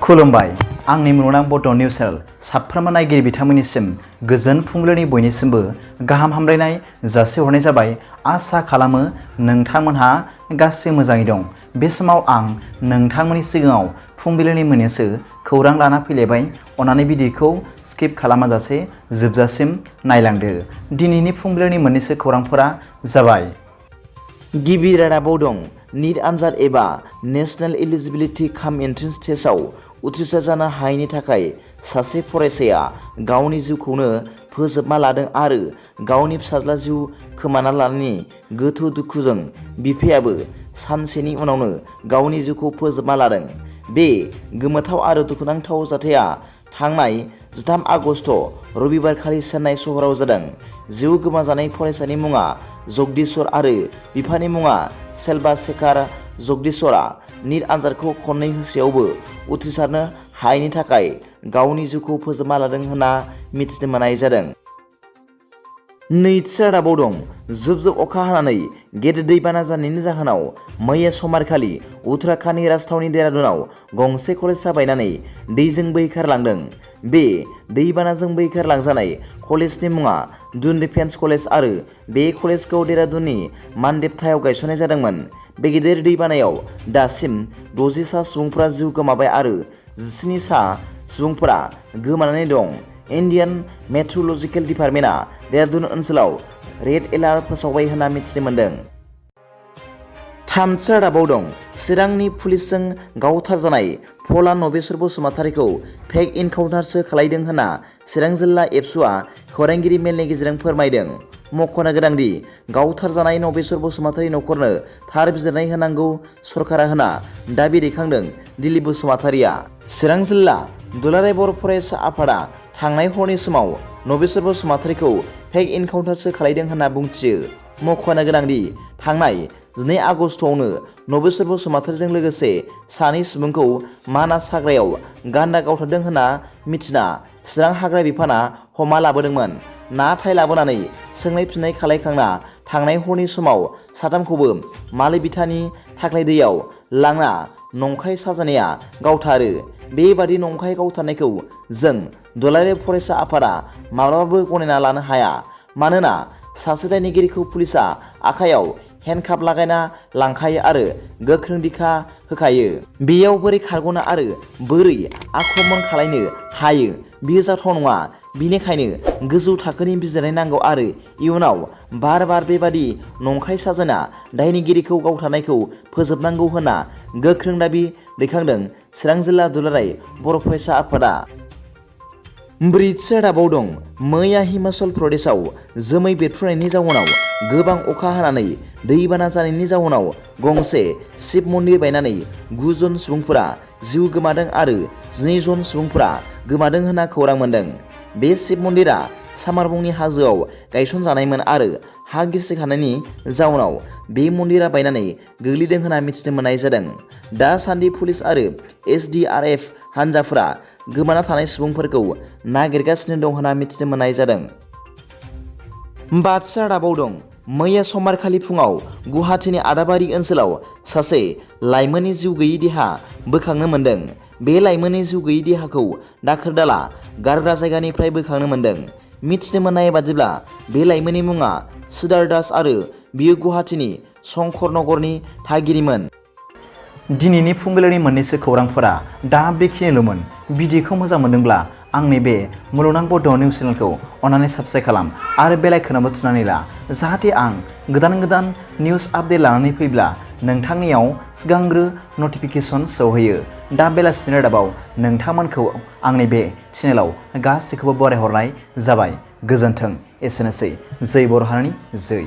खुलुमबाय आंनि मुलुगनां बड' निउस चेनेल साफ्रोमबो नायगिरि बिथांमोननिसिम गोजोन फुंबिलिनि बयनिसिमबो गाहाम हामलायनाय जासिहरनाय जाबाय। आसा खालामो नोंथांमोनहा गासै मोजाङै दं। बे समाव आं नोंथांमोननि सिगाङाव फुंबिलिनि मोननैसो खौरां लाना फैलायबाय। अन्नानै भिडिअखौ स्किप खालामाजासे जोबजासिम नायलांदो। दिनैनि फुंबिलिनि मोननैसो खौरांफोरा जाबाय। गिबि रादाबाव दं नीट आनजाद एबा नेशनेल इलिजिबिलिटि काम एन्ट्रेन्स टेस्टआव उथ्रिसार जानो हायैनि थाखाय सासे फरायसाया गावनि जिउखौनो फोजोबना लादों आरो गावनि फिसाज्ला जिउ खोमाना लानायनि गोथौ दुखुजों बिफायाबो सानसेनि उनावनो गावनि जिउखौ फोजोबना लादों। बे गोमोथाव आरो दुखुनांथाव जाथाया थांनाय 13 आगस्ट रबिबारखालि चेन्नाइ सहराव जादों। जिउ गोमाजानाय फरायसानि मुङा जगदीश्वर आरो बिफानि मुङा सेल्वा शेखार जगदीश्वरा नीट आनजादखौ खननै होसेयावबो उथ्रिसारनो हायैनि थाखाय गावनि जिउखौ फोजोबना लादों होनना मिथिनो मोननाय जादों। नैथि रादाबाव दं जुब जुब अखा हानानै गेदेर दैबाना जानायनि जाहोनाव मैया समबारखालि उत्तराखन्डनि राजथावनि देहरादुनाव गंसे कलेजआ बायनानै दैजों बोहैखारलांदों। बे दैबानाजों बोहैखारलांजानाय कलेजनि मुङा दुन डिफेन्स कलेज आरो बे कलेजखौ देहरादुननि मानदेबथायाव गायसननाय जादोंमोन। बे गिदिर दैबानायाव दासिम 60 सा सुबुंफोरा जिउ गोमाबाय आरो 17 सा सुबुंफोरा गोमानानै दं। इन्डियान मेट्र'लजिकेल डिपार्टमेन्टआ देहरादुन ओनसोलाव रेड एलार्ट फोसावबाय होनना मिथिनो मोन्दों। थामथि रादाबाव दं चिरांनि पुलिसजों गावथारजानाय फला नबेस्वर बसुमतारीखौ फेक इनकाउन्टारसो खालायदों होनना चिरां जिल्ला एबसुआ खौरांगिरि मेलनि गेजेरजों फोरमायदों। मख'नो गोनांदि गावथारजानाय नबेस्वर बसुमतारी न'खरनो थार बिजिरनाय होनांगौ सरकारा होना दाबि दैखांदों दिलीप बसुमतारीया। चिरां जिल्ला दुलाराय बर' फरायसा आफादा थांनाय हरनि समाव नबेस्वर बसुमतारीखौ फेक इनकाउन्टारसो खालायदों होनना बुंथियो। मख'नो गोनांदि थांनाय 2 आगस्टआवनो नबेस्वर बसुमतारीजों लोगोसे सानै सुबुंखौ मानास हाग्रायाव गान्दा गावथारदों होनना मिथिना चिरां हाग्रा बिफाना हमा लाबोदोंमोन। नाथाय लाबोनानै सोंनाय फिननाय खालायखांना थांनाय हरनि समाव साथामखौबो मालि बिथानि थाख्लाय दैयाव लांना नंखाय साजायनाया गावथारो। बेबादि नंखाय गावथारनायखौ जों दुलाराय फरायसा आफादा माब्लाबाबो गनायना लानो हाया। मानोना सासे दायनिगिरिखौ पुलिसआ आखायाव हेन्डकाफ लागायना लांखायो आरो गोख्रों दिखा होखायो। बेयाव बोरै खारग'नो आरो बोरै आक्रमन खालायनो हायो बेयो जाथाव नङा। बिनिखायनो गोजौ थाखोनि बिजिरनाय नांगौ आरो इयुनाव बार बार बेबादि नंखाय साजायना दायनिगिरिखौ गावथारनायखौ फोजोबनांगौ होनना गोख्रों दाबि दैखांदों चिरां जिल्ला दुलाराय बर' फरायसा आफादा। ब्रैथि रादाबाव दं मैया हिमाचल प्रदेशआव जोमै बेरफ्रुनायनि जाउनाव गोबां अखा हानानै दैबाना जानायनि जाउनाव गंसे शिब मन्दिर बायनानै 9 जन सुबुंफोरा जिउ गोमादों आरो 12 जन सुबुंफोरा गोमादों होनना खौरां मोन्दों। बे शिब मन्दिरा सामारबंनि हाजोआव गायसनजानायमोन आरो हा गिसिखानायनि जाउनाव बे मन्दिरा बायनानै गोग्लैदों होनना मिथिनो मोननाय जादों। दासान्दि पुलिस आरो SDRF हानजाफोरा गोमाना थानाय सुबुंफोरखौ नागिरगासिनो दं होनना मिथिनो मोननाय जादों। बाथि रादाबाव दं मैया समबारखालि फुङाव गुवाहाटीनि आदाबारि ओनसोलाव सासे लाइमोननि जिउ गैयै देहा बोखांनो मोन्दों। बे लाइमोननि जिउ गैयै देहाखौ दाखोर दाला गारग्रा जायगानिफ्राय बोखांनो मोन्दों। मिथिनो मोननाय बादिब्ला बे लाइमोननि मुङा सिदार दास आरो बियो गुवाहाटीनि शंकर नगरनि थागिरिमोन। दिनैनि फुंबिलिनि मोननैसो खौरांफोरा दा बेखिनिल'मोन। भिडिअखौ मोजां मोनदोंब्ला आंनि बे मुलुगनां बड' निउस चेनेलखौ अन्नानै साबस्क्राइब खालाम आरो बेल आइकनआवबो थुनानै ला, जाहाथे आं गोदान निउस आपडेट लानानै फैब्ला नोंथांनियाव सिगांग्रो नटिफिकेसन सौहैयो। दा बेलासिनि रादाबाव नोंथांमोनखौ आंनि बे चेनेलाव गासैखौबो बरायहरनाय जाबाय। गोजोन्थों। एसेनोसै। जै बर' हारिनि जै।